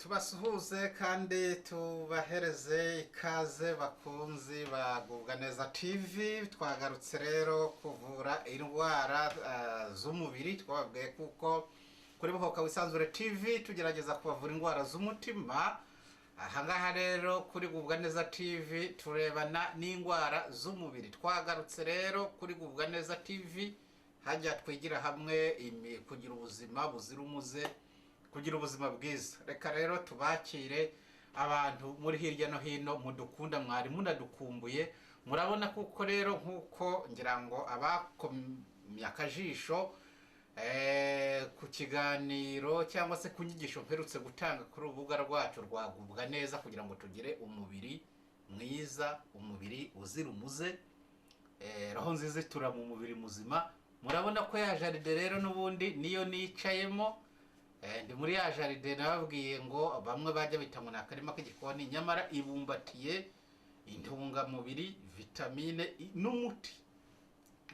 Tubasuhuze kandi tubahereze ikaze, bakunzi bagubwa neza TV. Twagarutse rero kuvura indwara z'umubiri. Twababwiye kuko kuri Bohoka Wisanzure TV tugerageza kubavura indwara z'umutima. Ahangaha rero kuri Gubwa Neza TV turebana n'indwara z'umubiri. Twagarutse rero kuri Gubwa Neza TV hajya twigira hamwe kugira ubuzima buzira umuze, kugira ubuzima bwiza. Reka rero tubakire abantu muri hirya no hino mudukunda, mwari munadukumbuye. Murabona kuko rero nk'uko ngira ngo abakomye akajisho ku kiganiro cyangwa se ku nyigisho mperutse gutanga kuri urubuga rwacu rwagubwa neza, kugira ngo tugire umubiri mwiza, umubiri uzira umuze, roho nziza itura mu mubiri muzima. Murabona ko ya jardin rero n'ubundi niyo nicayemo. Ndi muri ya jardin nababwiye ngo bamwe bajya bita ngo ni akarima k'igikoni, nyamara ibumbatiye intungamubiri, vitamine n'umuti.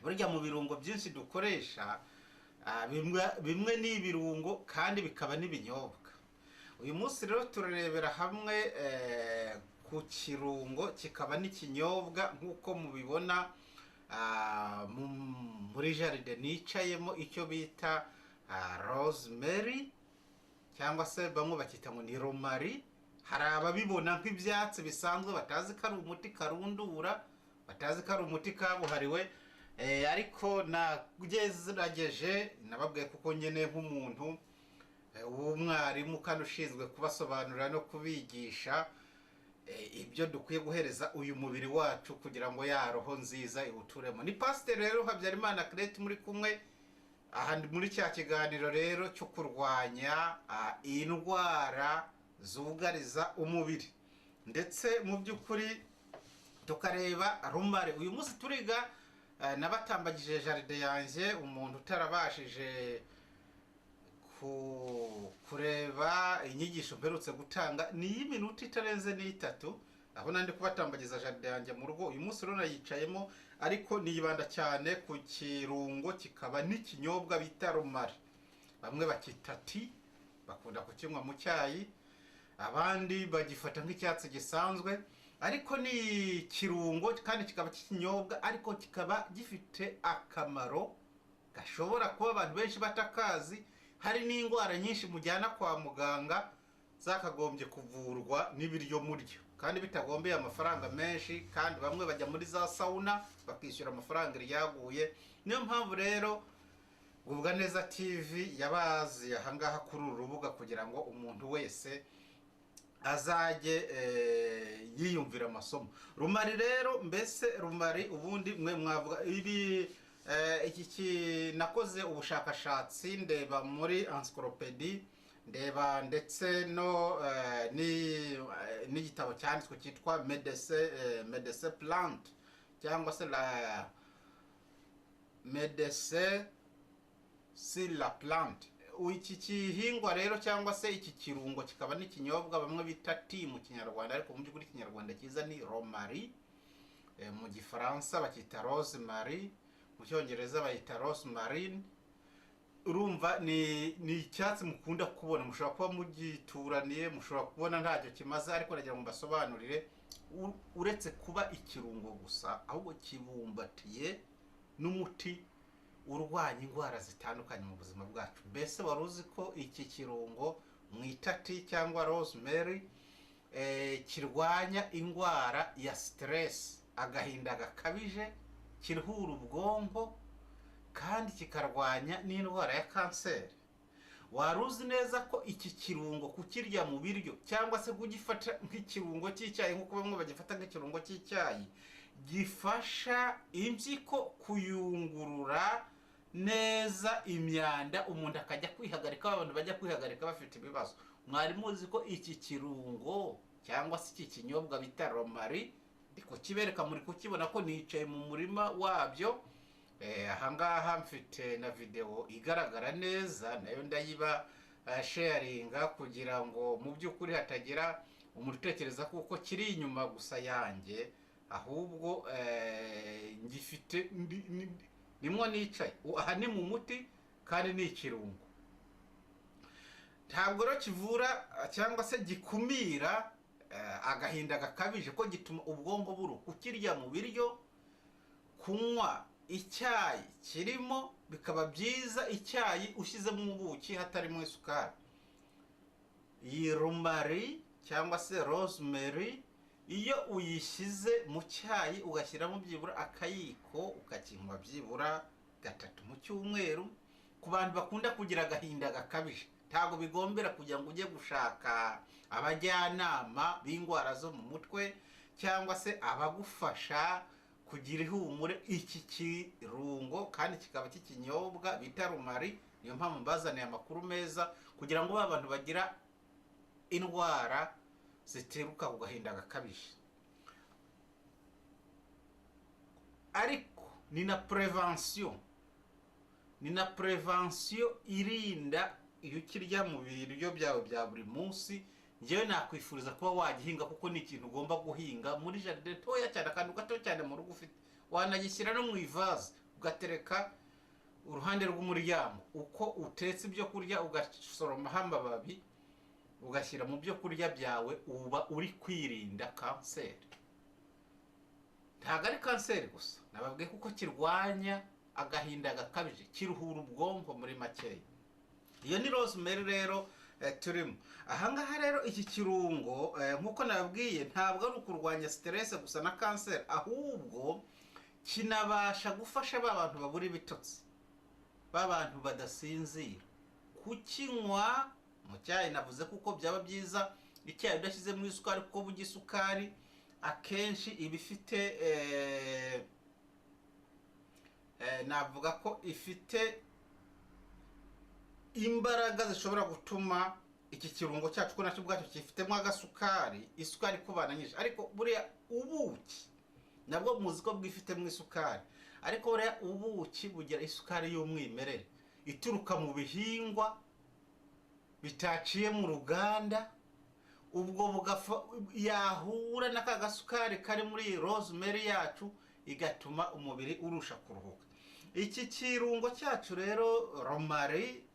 Burya mu birungo byinshi dukoresha, bimwe ni ibirungo kandi bikaba n'ibinyobwa. Uyu munsi rero turarebera hamwe ku kirungo kikaba n'ikinyobwa, nk'uko mubibona muri jardin nicayemo, icyo bita rosemary, cyangwa se bamwe bakita ngo ni romarin. Hari ababibona nk'ibyatsi bisanzwe, batazi ko ari umuti karundura, batazi ko ari umuti kabuhariwe. Ariko nagerageje, nababwiye kuko nyine nk'umuntu w'umwarimu kandi ushinzwe kubasobanurira no kubigisha ibyo dukwiye guhereza uyu mubiri wacu kugira ngo ya roho nziza iwuturemo. Ni Pasiteri rero Habyarimana Kireti muri kumwe aha muri cya kiganiro rero cyo kurwanya indwara zugariza umubiri, ndetse mu by'ukuri tukareba romarin. Uyu munsi turiga, nabatambagije jardin yanjye. Umuntu utarabashije kureba inyigisho mperutse gutanga, ni iy'iminota itarenze n'itatu, aho nandi kubatambagiza jardin yanjye mu rugo. Uyu munsi rero nayicayemo, ariko nibanda cyane ku kirungo kikaba n'ikinyobwa bita romarin. Bamwe bakita tea, bakunda kukinywa mu cyayi, abandi bagifata nk'icyatsi gisanzwe, ariko ni ikirungo kandi kikaba kikinyobwa, ariko kikaba gifite akamaro gashobora kuba abantu benshi batakazi. Hari n'indwara nyinshi mujyana kwa muganga zakagombye kuvurwa n'ibiryo muryo, kandi bitagombeye amafaranga menshi, kandi bamwe bajya muri za sauna bakishyura amafaranga ryaguye. Niyo mpamvu rero Gubwa Neza TV yabazi ahangaha kuri uru rubuga, kugira ngo umuntu wese azajye yiyumvira amasomo. Romarin rero, mbese romarin ubundi mwe mwavuga ibi? Iki nakoze ubushakashatsi, ndeba muri encyclopédie, ndeba ndetse no n'igitabo cyanditswe cyitwa Medecine Plante, cyangwa se la Médecine sur la plante. Iki gihingwa rero cyangwa se iki kirungo kikaba n'ikinyobwa bamwe bita tea mu Kinyarwanda, ariko mu by'ukuri Ikinyarwanda cyiza ni romarin. Mu Gifaransa bakita rosemary, mu Cyongereza bayita rosmarine. Urumva ni icyatsi mukunda kubona, mushobora kuba mugituraniye, mushobora kubona ntacyo kimaze, ariko nagira ngo mbasobanurire, uretse kuba ikirungo gusa, ahubwo kibumbatiye n'umuti urwanya indwara zitandukanye mu buzima bwacu. Mbese wari uzi ko iki kirungo mwita tea cyangwa rosemary kirwanya indwara ya stress, agahinda gakabije, kiruhura ubwonko kandi kikarwanya n'indwara ya kanseri? Wari uzi neza ko iki kirungo kukirya mu biryo cyangwa se kugifata nk'ikirungo cy'icyayi, nk'uko bamwe bagifata nk'ikirungo cy'icyayi, gifasha impyiko kuyungurura neza imyanda, umuntu akajya kwihagarika? Abantu bajya kwihagarika bafite ibibazo, mwari muzi ko iki kirungo cyangwa se iki kinyobwa bita romarin, ndi kukibereka, muri kukibona ko nicaye mu murima wabyo. Ahangaha mfite na videwo igaragara neza, nayo ndayiba sharinga kugira ngo mu by'ukuri hatagira umuntu utekereza kuko kiri inyuma gusa yanjye, ahubwo ngifite nimwo nicaye. Aha ni mu muti kandi ni ikirungo. Ntabwo rero kivura cyangwa se gikumira agahinda gakabije, ko gituma ubwonko buruka. Ukirya mu biryo, kunywa icyayi kirimo bikaba byiza, icyayi ushyizemo ubuki hatarimo isukari. Iyi romarin cyangwa se rosemary, iyo uyishyize mu cyayi ugashyiramo byibura akayiko, ukakinywa byibura 3 mu cyumweru, ku bantu bakunda kugira agahinda gakabije, ntabwo bigombera kugira ngo ujye gushaka abajyanama b'indwara zo mu mutwe cyangwa se abagufasha kugira ihumure. Iki kirungo kandi kikaba kikinyobwa bita romarin. Niyo mpamvu mbazaniye amakuru meza kugira ngo ba bantu bagira indwara zituruka ku gahinda gakabije. Ariko ni na prevention, ni na prevention irinda. Iyo ukirya mu biryo byawe bya buri munsi, njyewe nakwifuriza kuba wagihinga, kuko ni ikintu ugomba guhinga muri jardin ntoya cyane, akantu gato cyane mu rugo ufite. Wanagishyira no mu ivaze ugatereka uruhande rw'umuryango, uko utetse ibyo kurya ugasoromaho amababi ugashyira mu byo kurya byawe, uba uri kwirinda kanseri. Ntabwo ari kanseri gusa nababwiye, kuko kirwanya agahinda gakabije, kiruhura ubwonko muri makeya. Iyo ni rosemary rero turimo ahangaha. Rero iki kirungo, nk'uko nababwiye, ntabwo ari ukurwanya stress gusa na kanseri, ahubwo kinabasha gufasha ba bantu babura ibitotsi, ba bantu badasinzira. Kukinywa mu cyayi navuze kuko byaba byiza icyayi udashyizemo isukari, kuko burya isukari akenshi iba ifite navuga ko ifite imbaraga zishobora gutuma iki kirungo cyacu, ko nacyo ubwacyo cyifitemo agasukari, isukari ikubana nyinshi. Ariko buriya ubuki nabwo muzi ko bwifitemo isukari, ariko buriya ubuki bugira isukari y'umwimerere ituruka mu bihingwa bitaciye mu ruganda. Ubwo bugafa yahura n'aka gasukari kari muri rosemary yacu, igatuma umubiri urusha kuruhuka. Iki kirungo cyacu rero romarin,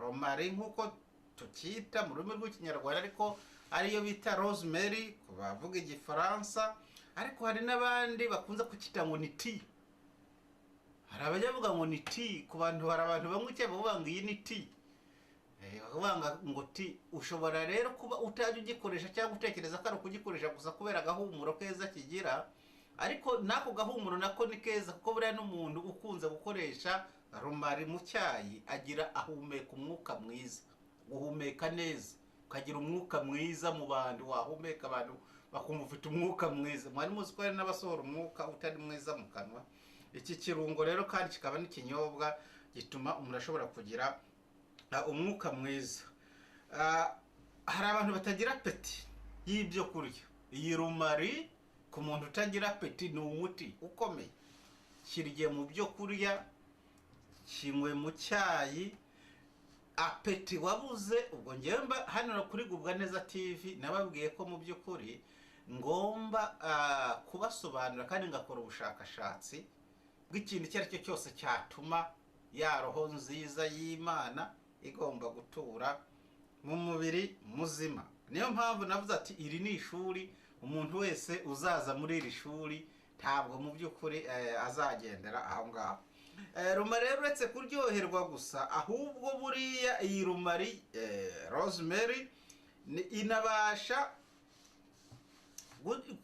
romarin nk'uko tukita mu rurimi rw'Ikinyarwanda, ariko ariyo bita rosemary ku bavuga Igifaransa, ariko hari n'abandi bakunze kucyita ngo ni tea. Hari abavuga ngo ni tea ku bantu, hari abantu banywa icyayi bavuga ngo iyi ni tea, bakavuga ngo tea. Ushobora rero kuba utajya ugikoresha cyangwa utekereza ko ari ukugikoresha gusa kubera agahumuro keza kigira, ariko n'ako gahumuro nako ni keza, kuko buriya n'umuntu ukunze gukoresha romarin mu cyayi agira ahumeka umwuka mwiza, guhumeka neza, ukagira umwuka mwiza mu bantu, wahumeka abantu bakumva ufite umwuka mwiza. Mwari muzi ko hari n'abasohora umwuka utari mwiza mu kanwa? Iki kirungo rero kandi kikaba n'ikinyobwa gituma umuntu ashobora kugira umwuka mwiza. Hari abantu batagira appétit y'ibyo kurya. Iyi romarin ku muntu utagira appétit ni umuti ukomeye. Kirye mu byo kurya, kinywe mu cyayi, appétit wabuze. Ubwo ngewe mba hano kuri Gubwa Neza TV nababwiye ko mu by'ukuri ngomba kubasobanurira kandi ngakora ubushakashatsi bw'ikintu icyo ari cyo cyose cyatuma ya roho nziza y'Imana igomba gutura mu mubiri muzima. Niyo mpamvu navuze ati iri ni ishuri, umuntu wese uzaza muri iri shuri ntabwo mu by'ukuri azagendera aho ngaho. Romarin rero uretse kuryoherwa gusa, ahubwo buriya iyi romarin, rosemary, inabasha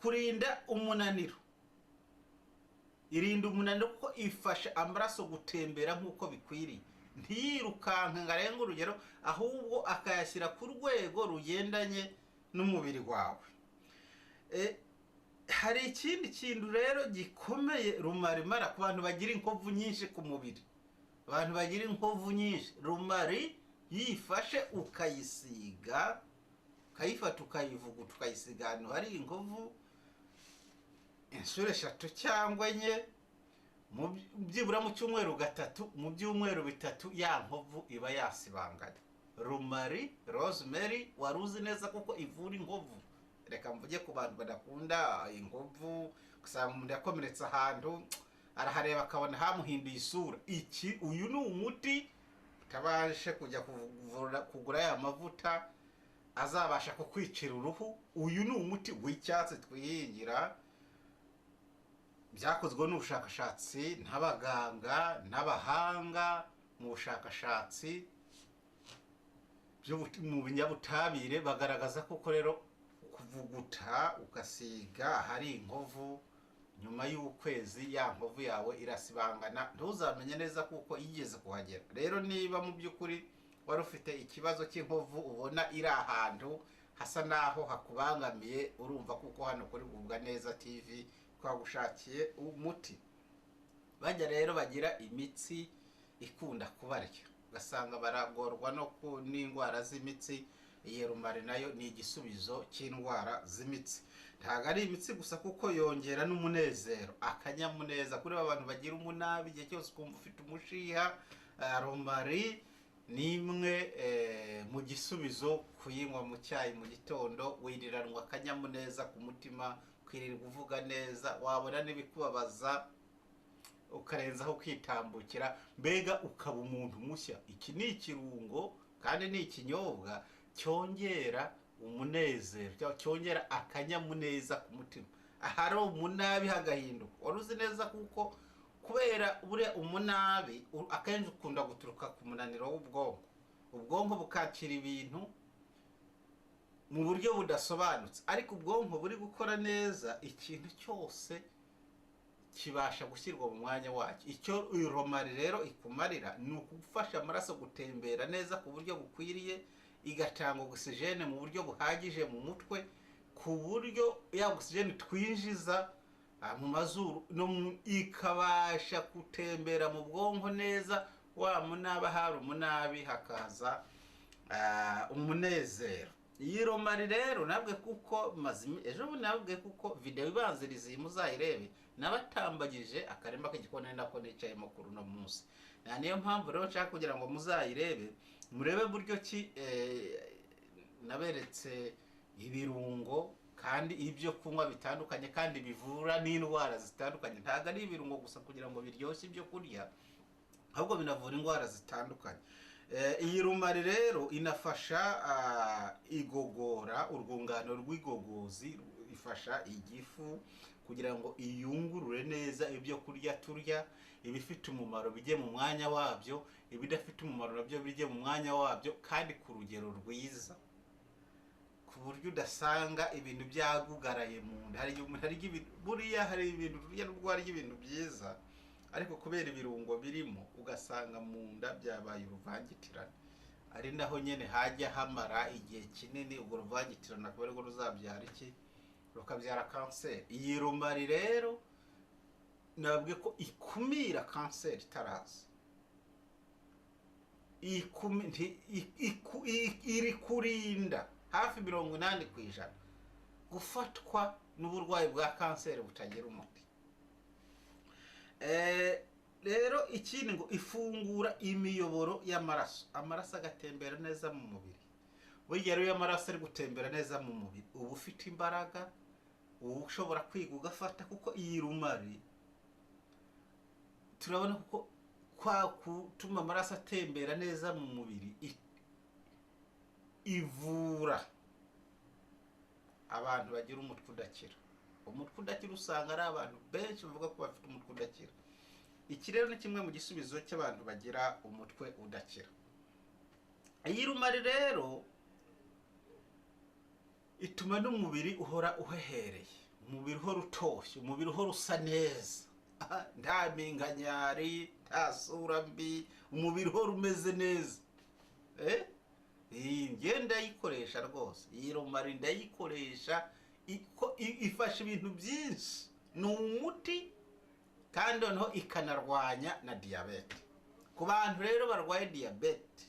kurinda umunaniro. Irinda umunaniro kuko ifasha amaraso gutembera nk'uko bikwiriye, ntiyirukanke ngo arenge urugero, ahubwo akayashyira ku rwego rugendanye n'umubiri wawe. Hari ikindi kintu rero gikomeye romarin imara ku bantu bagira inkovu nyinshi ku mubiri. Abantu bagira inkovu nyinshi, romarin yifashe ukayisiga, ukayifata ukayivuguta ukayisiga ahantu hari inkovu inshuro 3 cyangwa 4, byibura mu cyumweru 3, mu byumweru 3 ya nkovu iba yasibanganye. Romarin, rosemary, wari uzi neza kuko ivura inkovu. Reka mvuge ku bantu badakunda inkovu, usanga umuntu yakomeretse ahantu arahareba akabona hamuhinduye isura. Iki uyu ni umuti. Utabashe kujya kugura ya mavuta azabasha kukwicira uruhu. Uyu ni umuti w'icyatsi twihingira, byakozwe n'ubushakashatsi n'abaganga n'abahanga mu bushakashatsi mu binyabutabire, bagaragaza koko rero kuvuguta ugasiga ahari inkovu, nyuma y'ukwezi ya nkovu yawe irasibangana, ntuzamenye neza kuko yigeze kuhagera. Rero niba mu by'ukuri wari ufite ikibazo cy'inkovu ubona iri ahantu hasa naho hakubangamiye, urumva kuko hano kuri Gubwa Neza TV twagushakiye umuti. Bajya rero bagira imitsi ikunda kubarya, ugasanga baragorwa no n'indwara z'imitsi. Iyi rumari nayo ni igisubizo cy'indwara z'imitsi. Ntabwo ari imitsi gusa, kuko yongera n'umunezero, akanyamuneza kuri abantu bagira umunabi igihe cyose ukumva ufite umushiha. Romari ni imwe mu gisubizo, kuyinywa mu cyayi mu gitondo wiriranwa akanyamuneza ku mutima, ukirirwa uvuga neza, wabona n'ibikubabaza ukarenzaho ukitambukira, mbega ukaba umuntu mushya. Iki ni ikirungo kandi ni ikinyobwa cyongera umunezero, cyongera akanyamuneza ku mutima. Ahari umunabi hagahinduka. Wari uzi neza kuko kubera buriya umunabi akenshi ukunda guturuka ku munaniro w'ubwonko, ubwonko bukakira ibintu mu buryo budasobanutse, ariko ubwonko buri gukora neza, ikintu cyose kibasha gushyirwa mu mwanya wacyo. Icyo romari rero ikumarira ni ukufasha amaraso gutembera neza ku buryo bukwiriye, igatanga ogisijene mu buryo buhagije mu mutwe, ku buryo ya ogisijene twinjiza mu mazuru ikabasha gutembera mu bwonko neza, wa munaba hari umunabi hakaza umunezero. Iyi romari rero nabwe kuko ejo bundi nabwe kuko video ibanziriza iyi muzayirebe, nabatambagije akarima k'igikoni nako nicayemo kuri uno munsi. Niyo mpamvu rero nshaka kugira ngo muzayirebe, murebe buryo ki naberetse ibirungo kandi ibyo kunywa bitandukanye kandi bivura n'indwara zitandukanye. Ntabwo ari ibirungo gusa kugira ngo biryoshye ibyo kurya, ahubwo binavura indwara zitandukanye. Iyi rumari rero inafasha igogora, urwungano rw'igogozi, ifasha igifu kugira ngo iyungurure neza ibyo kurya turya, ibifite umumaro bijye mu mwanya wabyo, ibidafite umumaro nabyo bijye mu mwanya wabyo, kandi ku rugero rwiza, ku buryo udasanga ibintu byagugaraye mu nda. Hari umuntu arya ibintu, buriya hari ibintu turya n'ubwo arya ibintu byiza, ariko kubera ibirungo birimo ugasanga mu nda byabaye uruvangitirane. Ari naho nyene hajya hamara igihe kinini, ubwo ruvangitirane akaba ariko ruzabyara iki? Rukabyara kanseri. Iyi rumari rero nababwiye ko ikumira kanseri itaraza, iri kurinda hafi 80% gufatwa n'uburwayi bwa kanseri butagira umuti. Rero ikindi ngo ifungura imiyoboro y'amaraso, amaraso agatembera neza mu mubiri. Burya rero iyo amaraso ari gutembera neza mu mubiri, uba ufite imbaraga, uba ushobora kwiga ugafata, kuko iyi rumari turabona kuko kwa gutuma amaraso atembera neza mu mubiri ivura abantu bagira umutwe udakira. Umutwe udakira usanga ari abantu benshi bavuga ko bafite umutwe udakira. Iki rero ni kimwe mu gisubizo cy'abantu bagira umutwe udakira. Iyi rumari rero ituma n'umubiri uhora uhehereye, umubiri uhora utoshye, umubiri uhora usa neza, nta minkanyari, nta sura mbi, umubiri uhora umeze neza. Iyi ngiye ndayikoresha rwose, iyi rumari ndayikoresha, ifasha ibintu byinshi, ni umuti kandi noneho ikanarwanya na diyabete. Ku bantu rero barwaye diyabete,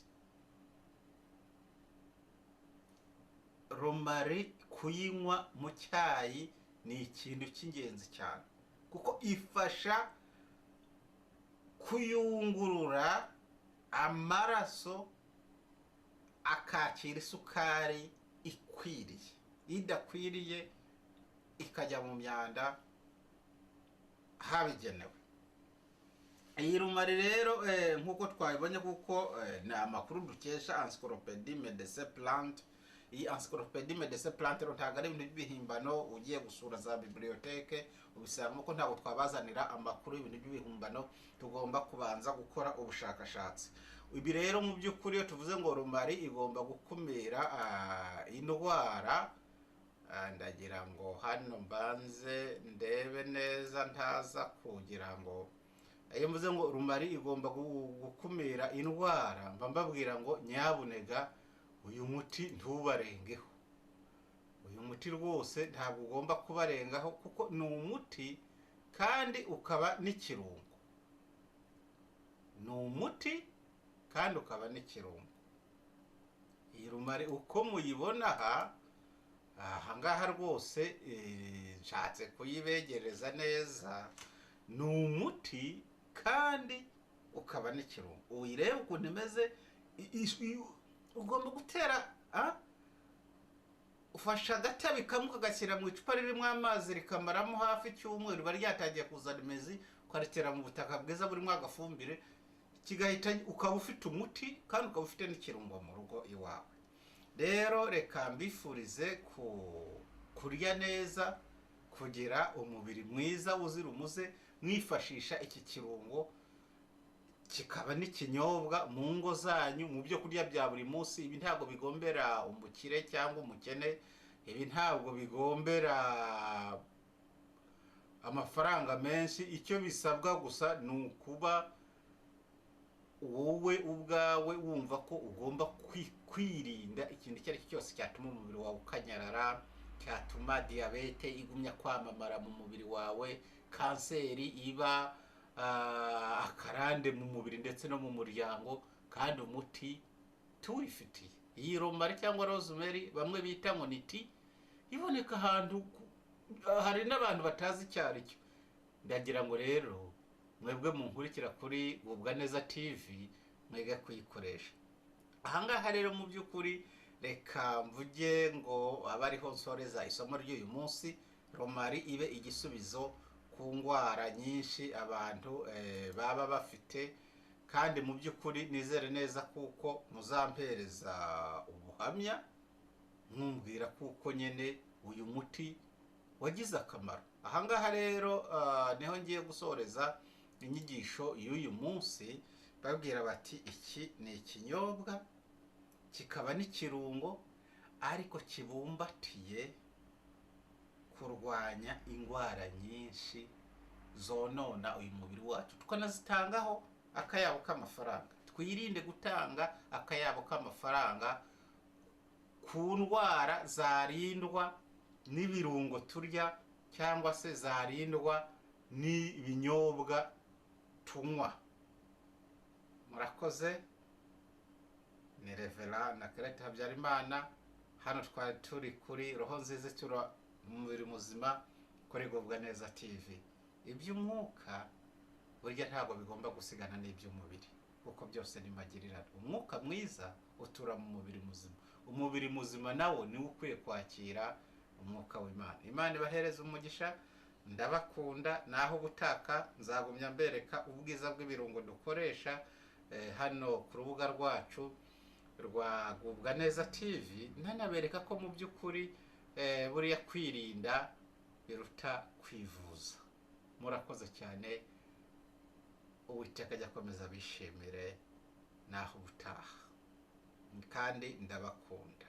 romari kuyinywa mu cyayi ni ikintu cy'ingenzi cyane, kuko ifasha kuyungurura amaraso akakira isukari ikwiriye, idakwiriye ikajya mu myanda habigenewe. Iyi romarin rero, nk'uko twabibonye, kuko ni amakuru dukesha Encyclopédie Médecine Plante. Iyi Encyclopédie Médecine Plante rero ntabwo ari ibintu by'ibihimbano. Ugiye gusura za bibliothèque ubisangamo, ko ntabwo twabazanira amakuru y'ibintu by'ibihimbano, tugomba kubanza gukora ubushakashatsi. Ibi rero mu by'ukuri, iyo tuvuze ngo romarin igomba gukumira indwara, ndagira ngo hano mbanze ndebe neza, ntaza kugira ngo iyo mvuze ngo romarin igomba gukumira indwara, mba mbabwira ngo nyabunega uyu muti ntubarengeho. Uyu muti rwose ntabwo ugomba kubarengaho, kuko ni umuti kandi ukaba n'ikirungo. Ni umuti kandi ukaba n'ikirungo. Iyi romarin uko muyibona aha ngaha rwose, nshatse kuyibegereza neza, ni umuti kandi ukaba n'ikirungo. Uyirebe ukuntu imeze, ugomba gutera, ufashe agatabi kamwe ukagashyira mu icupa ririmo amazi, rikamaramo hafi icyumweru, riba ryatangiye kuzana imizi, ukaritera mu butaka bwiza burimo agafumbire, kigahita, ukaba ufite umuti kandi ukaba ufite n'ikirungo mu rugo iwawe. Rero reka mbifurize kurya neza, kugira umubiri mwiza uzira umuze, mwifashisha iki kirungo kikaba n'ikinyobwa mu ngo zanyu, mu byo kurya bya buri munsi. Ibi ntabwo bigombera umukire cyangwa umukene, ibi ntabwo bigombera amafaranga menshi. Icyo bisabwa gusa ni ukuba wowe ubwawe wumva ko ugomba kwirinda ikintu icyo ari cyo cyose cyatuma umubiri wawe ukanyarara, cyatuma diyabete igumya kwamamara mu mubiri wawe, kanseri iba akarande mu mubiri ndetse no mu muryango, kandi umuti tuwifitiye. Iyi romarin cyangwa rosemary bamwe bita ngo ni tea, iboneka ahantu hari n'abantu batazi icyo ari cyo. Ndagira ngo rero mwebwe munkurikira kuri Gubwa Neza TV mwige kuyikoresha. Ahangaha rero mu by'ukuri reka mvuge ngo abe ariho nsoreza isomo ry'uyu munsi. Romarin ibe igisubizo ku ndwara nyinshi abantu baba bafite, kandi mu by'ukuri nizere neza kuko muzampereza ubuhamya mwumvira kuko nyine uyu muti wagize akamaro. Ahangaha rero niho ngiye gusoreza inyigisho y'uyu munsi, babwira bati iki ni ikinyobwa kikaba n'ikirungo, ariko kibumbatiye kurwanya indwara nyinshi zonona uyu mubiri wacu, tukanazitangaho akayabo k'amafaranga. Twirinde gutanga akayabo k'amafaranga ku ndwara zarindwa n'ibirungo turya cyangwa se zarindwa n'ibinyobwa tunywa. Murakoze. Ni Reverend na Karete Habyarimana. Hano twari turi kuri Roho Nziza Itura Umubiri Muzima kuri Gubwa Neza TV. Iby'umwuka burya ntabwo bigomba gusigana n'iby'umubiri, kuko byose ni magirirane. Umwuka mwiza utura mu mubiri muzima, umubiri muzima nawo niwo ukwiye kwakira umwuka w'Imana. Imana ibahereze umugisha, ndabakunda. Naho ubutaka nzagumya mbereka ubwiza bw'ibirungo dukoresha hano ku rubuga rwacu rwa Gubwa Neza TV, nanabereka ko mu by'ukuri buriya kwirinda biruta kwivuza. Murakoze cyane, Uwiteka ajya akomeza abishimire. Naho ubutaha, kandi ndabakunda.